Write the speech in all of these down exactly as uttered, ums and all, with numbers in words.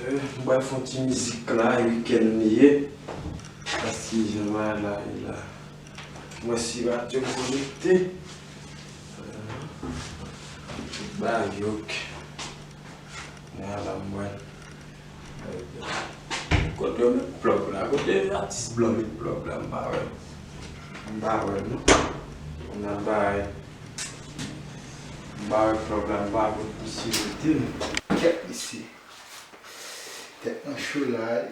M pral fè yon ti mizik la, e wikenn li ye. Paske jan bagay la ye la. Mwen si radyo m konekte. Tout bagay ok. Nan la m pral. Kote yo met plòg la? Kote atis blan met plòg la? M pa wè. M pa wè non. Kounye a bagay. M pa wè plòg la, m pa wè kot misye rete non. Kèt mesye. Tèt mwen cho la wi.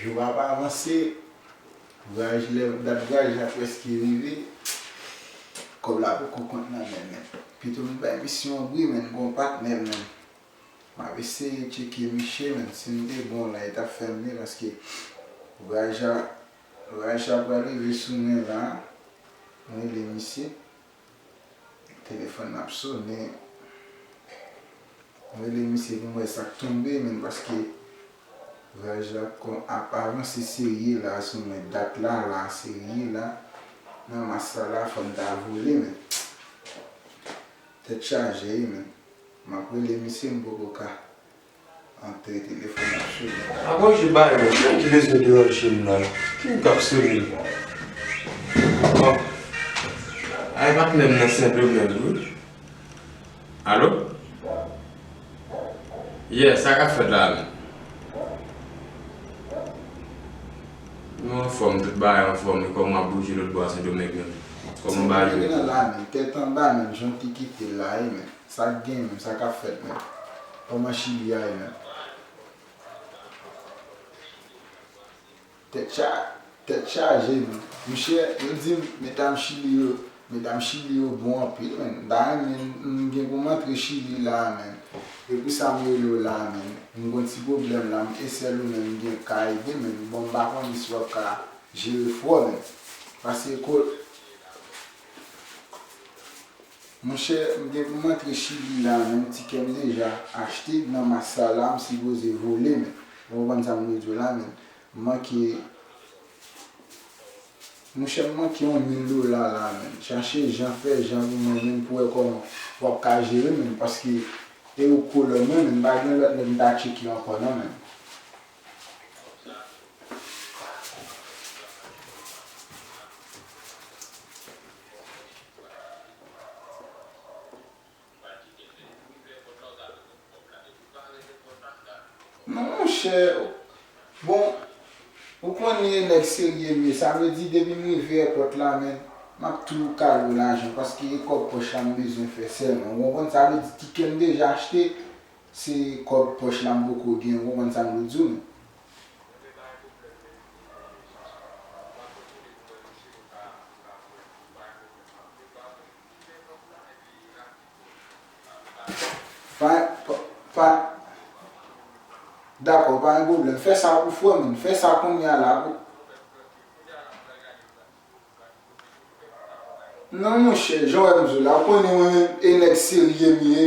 Jou ap avanse. Vwayaj, lè dat vwayaj la prèske rive. Kòb la poko kont nan men m. Pito m bay misye yon bri, men m gon patnè men. M ap eseye tcheke misye, men si m te bon la, li t ap fè m li, paske vwayaj la, vwayaj la pral rive sou mwen la. M rele misye. Telefòn nan ap sonnen. M rele misye pou m wè sa k tonbe, men paske vwayaj la kon ap avanse serye la sou mwen. Dat la, la serye la. Nan mas sa la, fò m ta vole, men tèt chaje wi, men. M ap rele misye, m poko ka antre, telefòn ap sonnen. Akoz ou ba yo, ki bezwen deranje m la? Ki moun k ap sonnen? Bon. Ay, patnè m nan Sendomeng wi. Alo? Yeah, sa k ap fèt la menm? Nou anfòm, tout bagay anfòm, e kòman w ap bouje lòt bò a Sendomeng menm? Kòman bagay yo ye? Nan la menm, tèt anba menm, jan w te kite l la ye menm. Sa k gen menm, sa k ap fèt menm? Kòman Chili a ye menm? Tèt cha, tèt chaje menm. Monchè, yo di m, medam Chili yo, medam Chili yo bon anpil menm. M ta renmen m gen pou m antre Chili la menm. E pou sa m rele w la menm. M gon ti pwoblèm la, m e sèl ou menm m gen ka ede menm. Bon, m pa konnen si w ap ka jere frè w menm. Paske ko, Monchè, m gen pou m antre Chili la menm, tikè m deja achte, nan mas sa la, m sipoze vole menm. Ou konprann sa m vle di w la menm? M manke, monchè, m manke yon mil dola la menm. Chache jan, fè jan pou mwen menm, pou wè kòman w ap ka jere menm, paske e ou kolòn mwen menm, m pa gen lòt lè m ta tcheke ankò non menm. Non, monchè. Bon, ou konnen e nèg serye m ye. Sa vle di, depi m rive èpòt la, men, m ap tou kale w lajan, paske e kòb pòch la m bezwen fè sèlman. Ou konprann? Sa vle di, tikè m deja achte, se kòb pòch la m poko gen. Ou konprann sa m vle di w, men. Pa, pa, pa, dakò, pa gen pwoblèm. Fè sa pou frè m, fè sa kounye a la. Non, monchè, jan w wè m di w la, ou konnen mwen menm, e nèg serye m ye.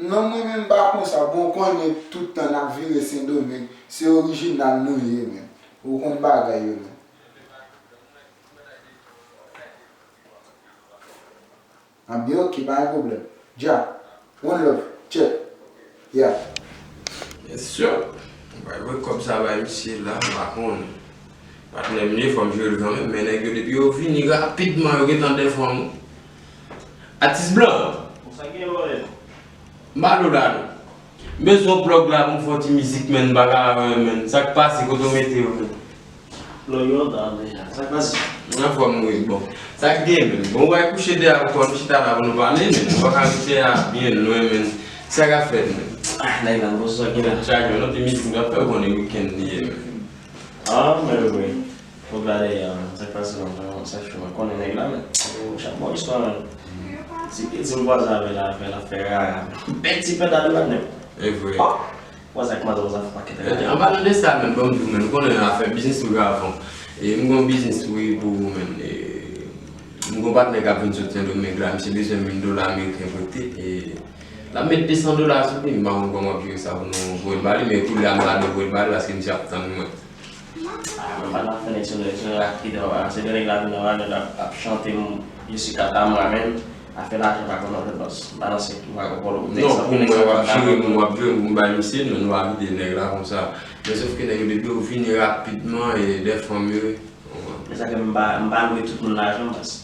Non, mwen menm pa konsa. Bon, ou konnen tout tan n ap vire Sendomeng, se orijinal nou ye, men. Ou konn bagay yo, men. Ah, byen, ok, pa gen pwoblèm. Dja, one love, check. Yeah. Yes, sir. Bay, bay kòb sa bay misye la, m pa konnen. Patnè m ye, fò m jere l kanmenm, men nèg yo depi yo vini rapidman, yo gentan dèfò m. Atis blan! Bon, sa gen, bòy? M pa dlo la non. M bezwen yon plòg la pou m fè yon ti mizik, menn, m pa ka wè, menn. Sa k pase, kote w mete yo, menn? Plòg yo anba deja. Sa k pase? Anfòm wi, bon. Sa k gen, menn? Bon, w al kouche dèyè a, ou konn chita la pou nou pale, menn. Ou pa ka rete a byen lwen, menn. Sa k ap fèt, menn? Ah, nèg la, bon, sa gen la. Tchak, yon lòt emisyon m t ap fè, ou konnen wikenn li ye, menn. Ah, men wi. Fòk la dèyè, sa k pase non, sa k cho, mwen konnen nèg la, men. Chak bon istwa, men. Ti piti m kwaze avè l, avè l ap fè rara. Bèl ti pèt a de la nèg. E vre. Kwaze ak madanm sa fè pakèt rara. An palan de sa, men, ban m di w, men, ou konnen afè biznis wi avan. E m gon biznis wi pou ou, men. E m gon patnè k ap vin sot Sendomeng la, misye bezwen mil dola ameriken prete. E l ap met de san dola sou li, m pa konn kòman pou jere sa pou nou voye l ba li, men koulye a m ta dwe voye l ba li paske misye ap tann mwen. Ah, mwen pa nan fè nèg se nèg, se nèg la ki dan, se nèg la vin nan valè l ap, ap chante m, je suis catamaran menm. Afè lajan pa konn nan tèt bòs. M pa nan sèk, m pa konn pwoblèm. Non, pou mwen, w ap jere moun, w ap jere moun, m bay misye, non, nou pa kite nèg la konsa. Men sòf ke nèg yo, depi yo vini rapidman, e dèfwa m yo. Men sa ke m pa, m pa lwe tout moun lajan, bòs.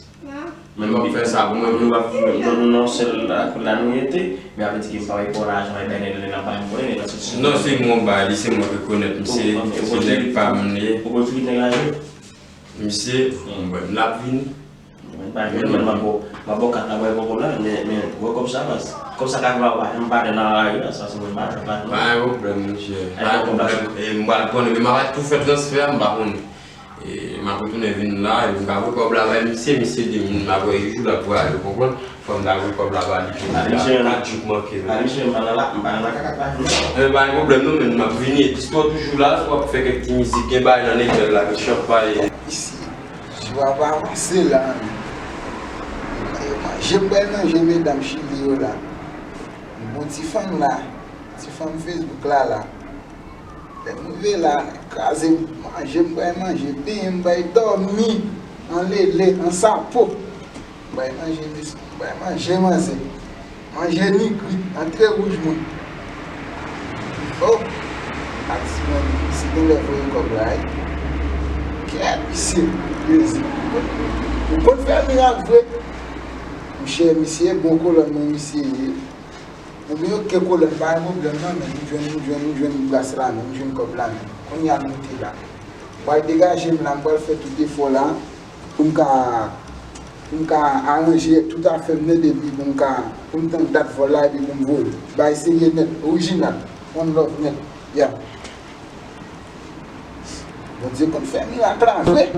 Men m ap fè sa pou mwen, m ap fè. Non, non, non, sèl la, kote la nou rete, men ap di ke m pa bay kò lajan, e bay nèg la, nèg la pa yon pwoblèm, nèg la soti. Non, se mwen bay li, se mwen rekonèt misye, se nèg pa m li ye. Ou konn ki nèg la ye? Misye, bon, l ap vini. Mwen pa vini, mwen, m ap ba w, m ap ba w kat la, mwen pran kòb la, men, men, wè kòb sa, baz. Kòb sa ka fè w pa, m pa nan lari la, sa se mwen pa, pa, pa. Pa gen pwoblèm, monchè. Pa gen pwoblèm. E, m pral konnen, men m ap tou fè transfè a, m pa konnen. E, m ap retounen vin la, e m ka voye kòb la bay misye, misye di m, m ap voye jou l ap vwayaje, ou konprann? Fò m ta voye kòb la ba li, pou li ka, ka tchouk manke, men. Misye, m pa nan la, m pa nan la kaka pa vini. E, pa gen pwoblèm, non, men m ap vini, epi si w toujou la, w ap fè kèk ti mizik, gen bagay nan lekòl la, gen chanpay. Isi, jou a pa avanse la, men. Yo manje, m pral manje medam Chili yo la. Bon ti fanm la, ti fanm Facebook la, la. Lè m rive la, kraze manje, m pral manje, benyen, m pral dòmi, anlele, ansapo. M pral manje, mes-, m pral manje, manzè. Manje nigrit, antre wouj moun. Oh! Atis mwen, misye genlè voye kòb la, wi. Kèt, misye, mezi. Ou konn fè mirak vre. Monchè, misye bon kolòn mwen, misye ye. Mwen di, oke, kolòn, pa gen pwoblèm, non, men m jwenn, m jwenn, m jwenn bras la, men m jwenn kòb la, men. Kounye a, m rete la. M pral degaje m la, m pral fè tout efò la, pou m ka, pou m ka aranje tout afè m nèt, epi pou m ka, pou m tann dat vòl la, epi pou m voye. Bay serye nèt, orijinal, one love nèt, yeah. Bondye konn fè mirak la, vre.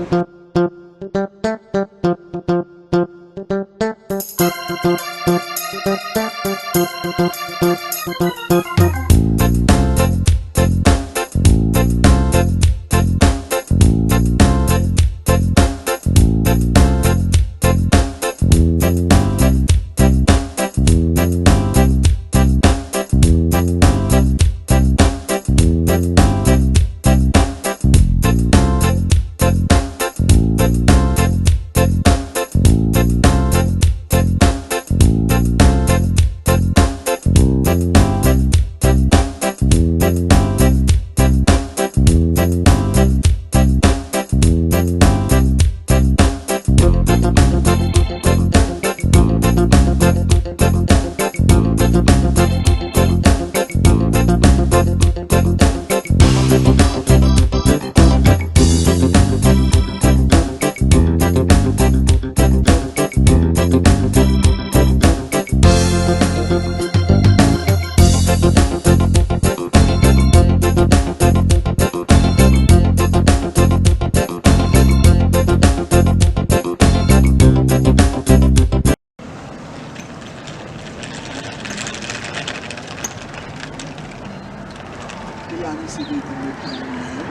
Epi la, misye te di met nan men mwen.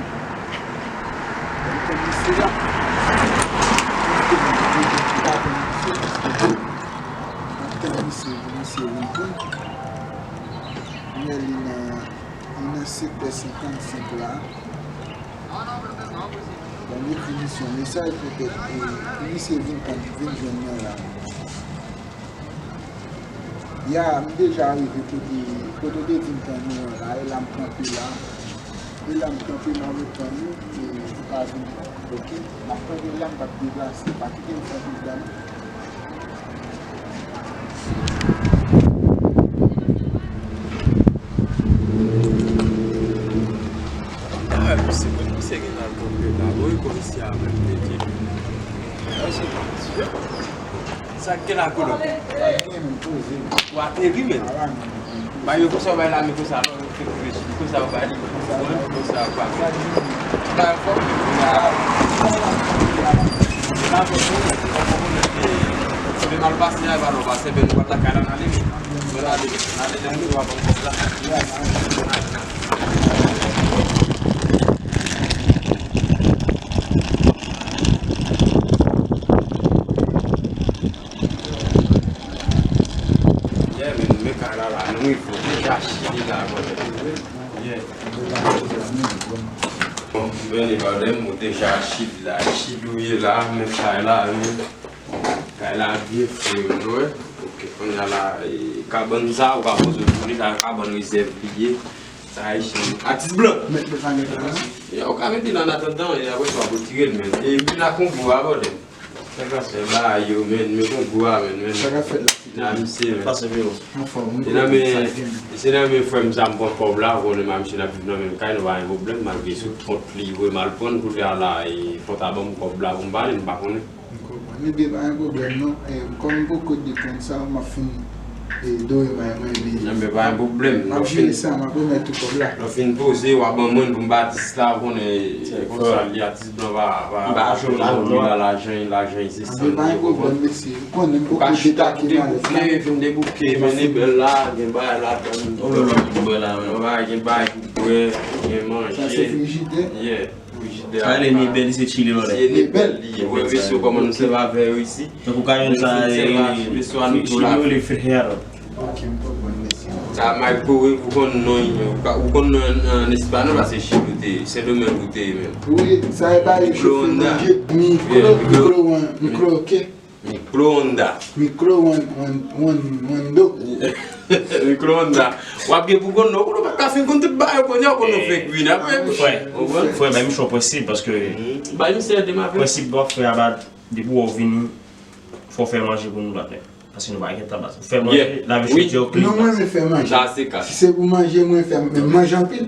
Mwen konn misye la. Mwen konn misye la. Mwen konn misye, misye vin tou. Mwen li nan, li nan sektè senkannsenk la. Ban m ekri misye yon mesaj poutèt, e, pou misye vin tann, vin jwenn mwen la. Ya, m deja rive kote, kote w te di m tann ou an la, e la m kanpe la. E la m kanpe, m ap tann ou, e ou pa vini. Oke? M ap tann ou la, m p ap deplase. Pa kite m fè plis dam. Ah, misye, misye gen nan kanpe la. Bon, e komisè a menm, mesye. Sa k gen la, kolo? Sa k gen, men poze. Ou ateri, men. Ba yo konsa, bay lame konsa, non, fè preche, konsa, ou bay li. Konsa, ou pa fè. Ba fò. Ba fò, men. Se mal pase, a, ba nou pase, ben, nou pa ta kay la, n ale, men. N ale, n ale, n ale, nou pa konn konsa. Yeah, men, men kay la, la, nou rive deja Chili la, brother. Yeah. Bon, ben, brother, nou deja Chili la. Chili ou ye la, men kay la, men. Kay la byen fre, wi. Kounye a la, e, kabann sa, ou ka poze w pou li, sa kabann rezèv li ye. Sa Ayisyen. Atis blan. Mèt li pa gen pwoblèm. Ya, ou ka mete l an atandan, e apre sa, w ap retire l, men. E wi, la Kongo a, brother. Sa k ap fè bagay yo, men, men Kongo a, men, men. Sa k ap fèt la? La, misye, men. Pase vero. Anfòm, wi. Se nan men, se nan men frè m sa m pran kòb la, ou konnen m a misye n ap viv nan menm kay, nou pa gen pwoblèm, malgre sou kont li, vre m al pran kounye a la, e kont a ban m kòb la pou m pale, m pa konnen. M konprann. Ebyen, pa gen pwoblèm non. E, kòm m poko depann sa, m ap fin, e, dwe bay mwen, epi Enben, pa gen pwoblèm. M ap jere sa, m ap remèt ou kòb la. Lè w fin poze, w a ban mwen pou m ba atis la, ou konnen, e, konsa l ye, atis blan pa, pa, pa jwenn lajan, lajan, se san. Ebyen, pa gen pwoblèm, mesye. Ou konnen m poko debake malèt la. Vin debouke, vin debouke, men e bèl la, gen bagay ladann. Ou lòt bò la, men. Gen bagay, gen bagay pou bwè, gen manje. Sa se frijidè? Yeah. Frijidè a. Ale, mi bèl, se chile lòlè. Se ni bèl li ye. Wè, mesye, kòman nou sèvi avè yo isi. Tankou ka jwenn sa, e, mesye, nou tou la. Chile yo le frijero. Ok, m konprann, mesye. Sa microwave, ou konn non, ou ka, ou konn non an espanyòl, paske Chili ou te ye, Sendomeng ou te ye menm. Wi, sa e pa yo chofe manje. Mikro, mikro, mikro, ok. Mikroonda. Mikro wan, wan, wan, wando. Mikroonda. W ap gen pou konn non, konnen w pa ka fin konn tout bagay yo konnen, w konnen w fenk vin apre. Frè, frè, bay misye yon prensip, paske bay misye de m ap fè. Prensip w ap fè a, ba, depi w vini, fò w fè manje pou nou, patnè. Paske nou pa gen tan, patnè. Fè manje, lave choti yo klin. Non, mwen renmen fè manje. Sa se ka. Si se pou manje, mwen fè, men manje anpil.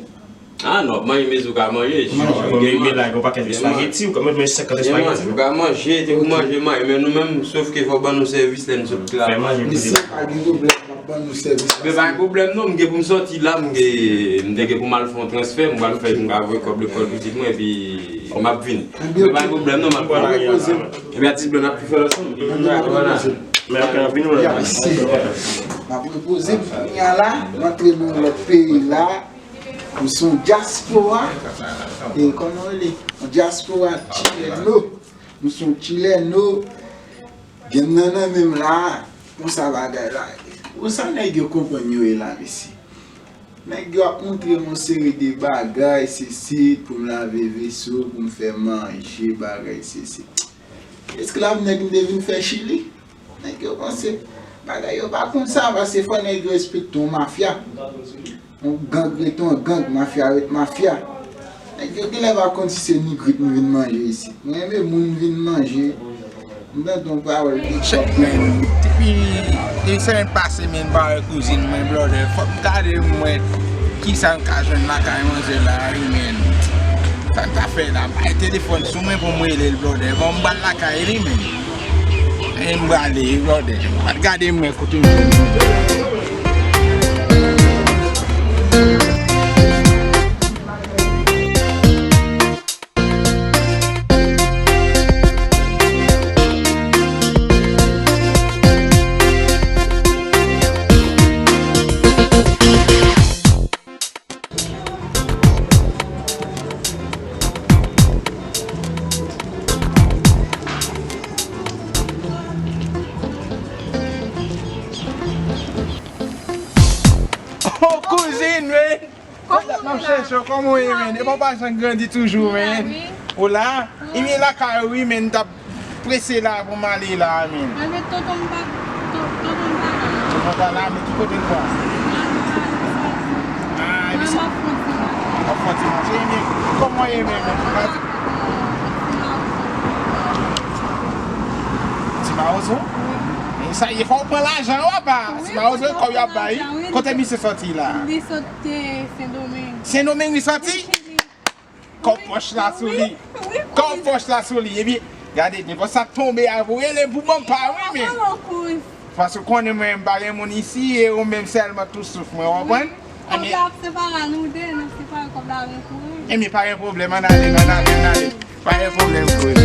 Ah non, manje, manje ou ka manje. Manje. Gen, gen la, gen yon pakèt espageti, ou ka met men senkant espageti. Ou ka manje, te pou manje, manje, men nou menm, sof ke fò ban nou sèvis lè n sot travay. Fè manje pou li. Mesye, pa gen pwoblèm, m ap ban nou sèvis. Men pa gen pwoblèm non, m gen pou m sòti la, m gen, m te gen pou m al fè yon transfè, m pral fè, m ka voye kòb lekòl pitit mwen, epi m ap vini. Men pa gen pwoblèm non, m ap vini. Epi a ti blan n ap tou fè l ansanm. Vwala. Men ap vini la. M ap repoze m kounye a la, m antre nan lòt peyi la. M se yon dyaspora, e kòman w rele? Yon dyaspora chileno. M se yon chileno. Gen m nan nan men m la. Konsa bagay la ye. Konsa nèg yo konprann yo ye la, mesye. Nèg yo ap montre m yon seri de bagay, sesi, pou m lave veso, pou m fè manje, bagay, sesi. Esklav nèg m te vin fè Chili. Nèg yo panse bagay yo pa konsa, paske fò nèg yo respekte yon mafya. Yon gang rete yon gang, mafya ret mafya. Nèg yo genlè pa konn si se nigrit m vin manje isit. Mwen renmen moun vin manje. M tande yon pawòl de chèf, men. Depi de semèn pase, men, m pa wè kouzin mwen, brother. Fòk m gade m wè kisa m ka jwenn lakay manzè la, wi, men. Sa m ta fè la, m bay telefòn sou mwen pou m rele l, brother. Bon, m pral lakay li, men. E m prale, brother. M pral gade m wè kote m jwenn li. Oh, kouzin, men! Kòman w la? N ap chèche w, kòman w ye, men? E bon, pa janm grandi toujou, men. Ou la? Ebyen, lakay ou, wi, men, n t ap prese la pou m ale la, men. Mwen met tonton m pa, ton-, tonton m pa la. Tonton pa la, men ki kote l pral? Ah, ebyen, sa. W ap fè yon ti manje, ebyen, kòman w ye, men, men? Ti mawozo? Wi. E sa ye, fò w pran lajan, w apa? Ti mawozo, kòb y ap bay. Kote misye sòti la? Li sot Sendomeng. Sendomeng li sòti? Kòb pòch la sou li. Wi, wi. Kòb pòch la sou li. Epi, gade, nenpòt sa tonbe a, pou rele pou ban pa, wi, men. Paske w konnen mwen, m pa gen moun isi, e ou menm sèlman tou souf mwen, w konprann? Kòb la ap separe nou de, n ap separe kòb la avèk ou, wi. Ebyen, pa gen pwoblèm, ann ale, ann ale, ann ale. Pa gen pwoblèm, kouz.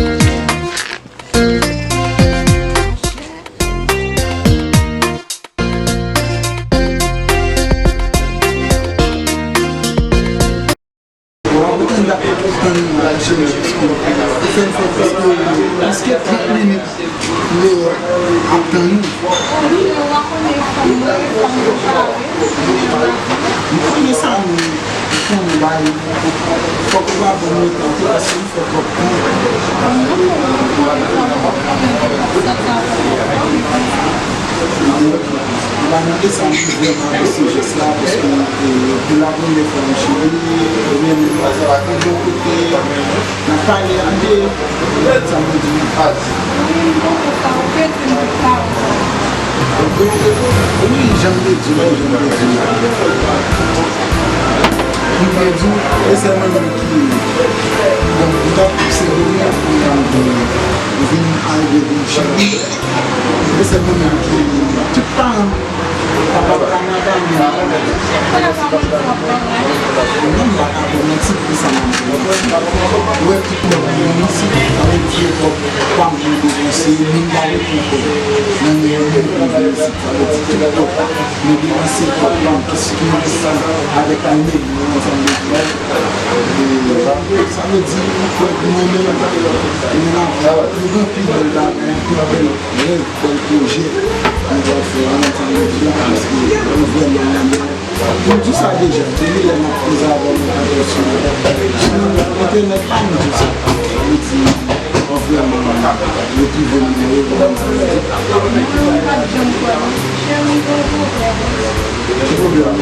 Ou konn dat m ap tann nou la, mesye, mesye. Ou fè m fè prèske, prèske trant minit deyò ap tann nou. M konnen sa, men m konnen bagay yo fòk ou pa ban m letan tou, paske m fè twòp tan. Mwen pa nan eta m vrèman apresye jès la, paske, e, pou la premyè fwa m cheri, ebyen, m pa gen kote, n ap pale ande, sa m di. Wi, jan m te di w, jan m te di w. M te di w, e sèlman ki, bon, m t ap se revyen pou m vin arive vin cheri. E sèlman ki tout paran m, papa m Kanada, men non, m pa ka ba w manti pou sa m ap di w. Ou wè tout lòt moun isit, sa vle di yo kòb pa m yo depanse, men m pa retwouve kòb nan men yo pou vin isit. Sa vle di tout lòt mwen depanse kòb pa m ki sou ki ansanm avèk mwen menm, mwen ansanm de frè. E sa vle di, frè, mwen menm, e nan lavi, nou gen anpil bèl bagay, anpil bèl rèv, bèl pwojè nou pral fè, mwen ansanm de frè, paske nou vrèman renmen. Nou di sa deja, depi lè n ap koze avè nou, nou kontènèt pa nou di sa. Sa vle di, mwen vrèman retwouve m nan yo, mwen ansanm de frè. Ki pwoblèm?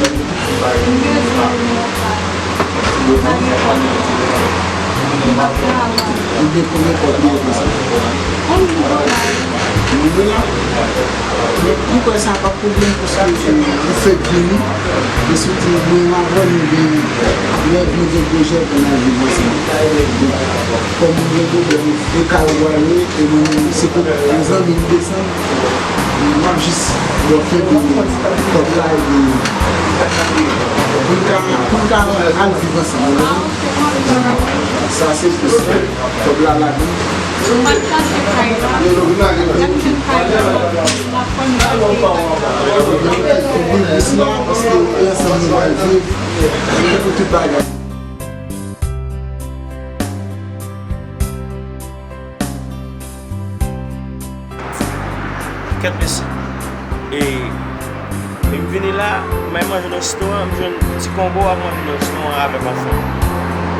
Ebyen, konbyen kòb li ye konsa? Mil dola? Men, m kwè sa pa pwoblèm, paske, e, ou fèk vini. E sitou, mwen avè w, nou gen rèv, nou gen pwojè pou n al viv ansanm. Kòm nou gen pwoblèm, e kay ou pral ye, e mwen menm, se pou yon zanmi m desann. M ap jis ba w kenbe kòb la epi pou n ka, pou n ka al viv ansanm, ou konprann? Sa se plis kòb la ladan. Kenbe plis la, paske e ansanm nou pral viv, nou fè tout bagay. Kèt mesye. E, e m vini la, m al manje nan restoran, m jwenn Ti Kongo ap manje nan restoran avèk yon fanm.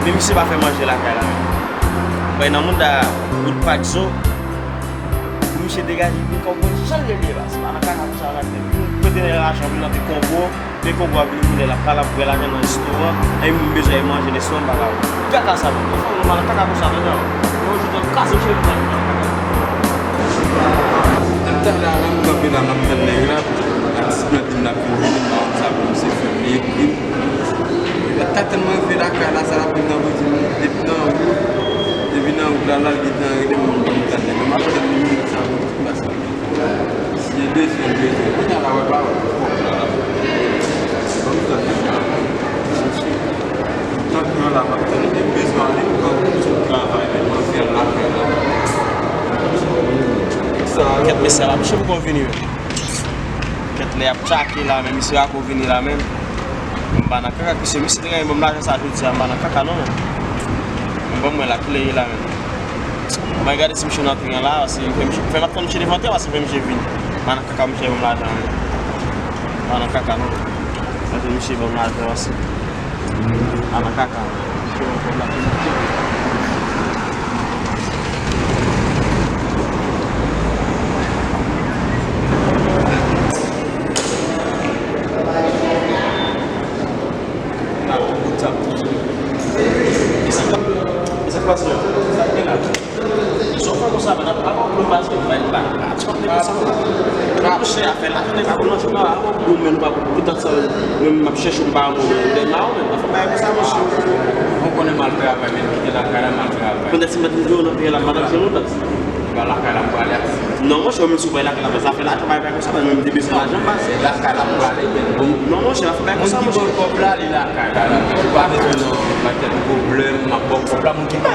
Men misye pa fè manje lakay la menm. Bay nan mouda wout Pak Zo, pou misye degaje vin fè w konn jan l rele la. Se pa nan kaka konsa l ap fè. Vin prete nèg la lajan, vin nan Ti Kongo. Men Kongo ap vini kounye a, l ap pale, ap pran lajan nan restoran, epi m bezwen al manje nan restoran, m pa ka. Kaka sa menm. Yon fanm nòmal, kaka konsa, non, non. Yon jou tan kase cheve nan. Nan tan la, la, m kanpe la, m ap tann nèg la. Atis lan di m l ap vin vini, m pa konn sa pou m se fè m li ekri m. Epi ta tann mwen rive lakay la, sa l ap vin nan wout, depi nan wout, depi nan wout la, la, l gentan rele m, m tann nèg la. M ap tann li minit sa pou m pase. Si l bezwen, l bezwen. Kounye a la, wè pa wè. Bon, la, la. Bon, m tann li la. Tank mwen la, m ap tann li. Bezwen li, m pran pou m sot travay, men mwen fè l lakay la. Kèt mesye la, m chanm konn vini, wi. Kèt lè y ap tchake la, men misye pa ko vini la menm. M pa nan kaka, misye, misye te gentan ban m lajan sa jodi a, m pa nan kaka non, men. M ban mwen la, kilè ye la menm. Mwen gade si misye nan tren an la, si fè misye, fè m ap tann misye devan tren an, si fè misye vini. M pa nan kaka, misye ban m lajan an. M pa nan kaka non. Mwen di misye ban m lajan an, si. M pa nan kaka. Misye ban m kòb la, fè misye. Sa k pase la? Sa k gen la? Sou fè konsa, men ap ap ap pase, bay bay. Atchòp nèg konsa. Monchè, afè lajan nèg la pou nan jounan, ap ap men nou pa pou tan sa. Mwen m ap chèche m pa moun. Dènye la, ou menm, pa fè bagay konsa, monchè. Ou konnen m al travay, men kite lakay la, m al travay. Pètèt si m pa t rive nan peyi la, m pa t ap jwenn ou tèt. Ba lakay la, m prale ak. Non, monchè, ou menm si w prale lakay la, men zafè lajan, bay bay konsa, men mwen m te bezwen lajan, baz. Lakay la, m prale, men bon. Non, monchè, afè bagay konsa, monchè. Moun ki ban kòb la, li lakay la, la. Ou pa bezwen nan, pa tèt pwoblèm, m ap ba w kòb la, moun ki ban.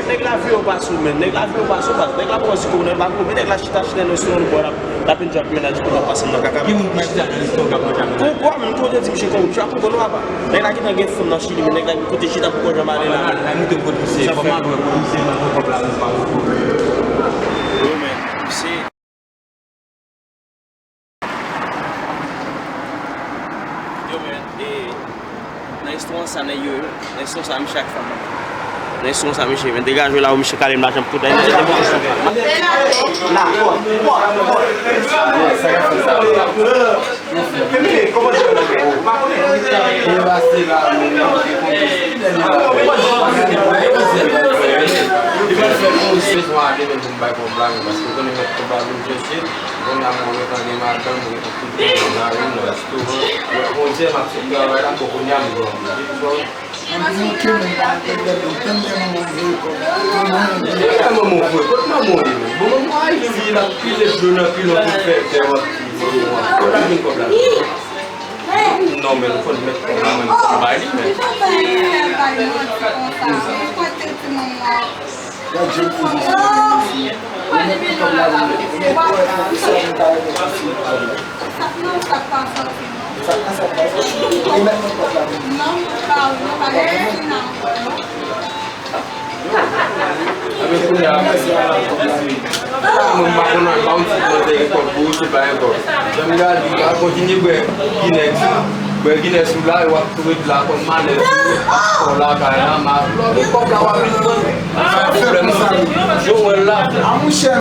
Nèg la vire w pa sou men, nèg la vire w pa sou baz, nèg la pran sou kou, nèg la koube, nèg la chita, chita nan restoran bò la, l ap enjoy ak mennaj li, konn ap pase nan kaka. Ki moun ki chita nan restoran k ap manje ak mennaj? Kongo a menm, kote di misye Kongo, misye pa Kongo non, papa. Nèg la gentan gen fanm nan Chili, men nèg la kote chita pou kòjè malen la. Mwen al montre kote se, fò m al wè kote se, m al wè kòb la, m pa wè kòb la. Yo, men, se Yo, men, e, nan restoran sa, nèg yo, nan restoran sa, misye ak fanm nan. Nèg sou konsa, mesye, men degaje w la, ou, mesye, kale m lajan pou tout. Bondye, m ap sot travay la, bon, kounye a m granmoun. Depi lè m tann lè manman voye kòb. Lè manman voye, kot manman w ye menm? Bon, manman w a rive, l ap pile dlo nan pilon pou fè fè w ap di manman w. Kot l ap jwenn kòb la? Non, men nou konn met kòb la, men nou konn bay li, men. Gad jan l poze sou mwen, mesye. Ou met kòb la pou mwen. Ou met kòb la pou mwen. Sa k nan sa k pa sòti, non. Sa k nan sa k pa sòti. Ou met nan kòb la pou mwen. Non, non, pa, non, pa gen nan ankò, non. Ebyen, kounye a, mwen pa konn anyen, pa yon ti pran de kòb pou ou, se pa yon kòb. Jan m gade, ou ka kontinye bwè Guinness, bwè Guinness ou la, e w ap tou ret la kòm malè, kò lakay la, ma, lò gen kòb la, w ap vin pran. Sa pwoblèm nan. Yo wè l la.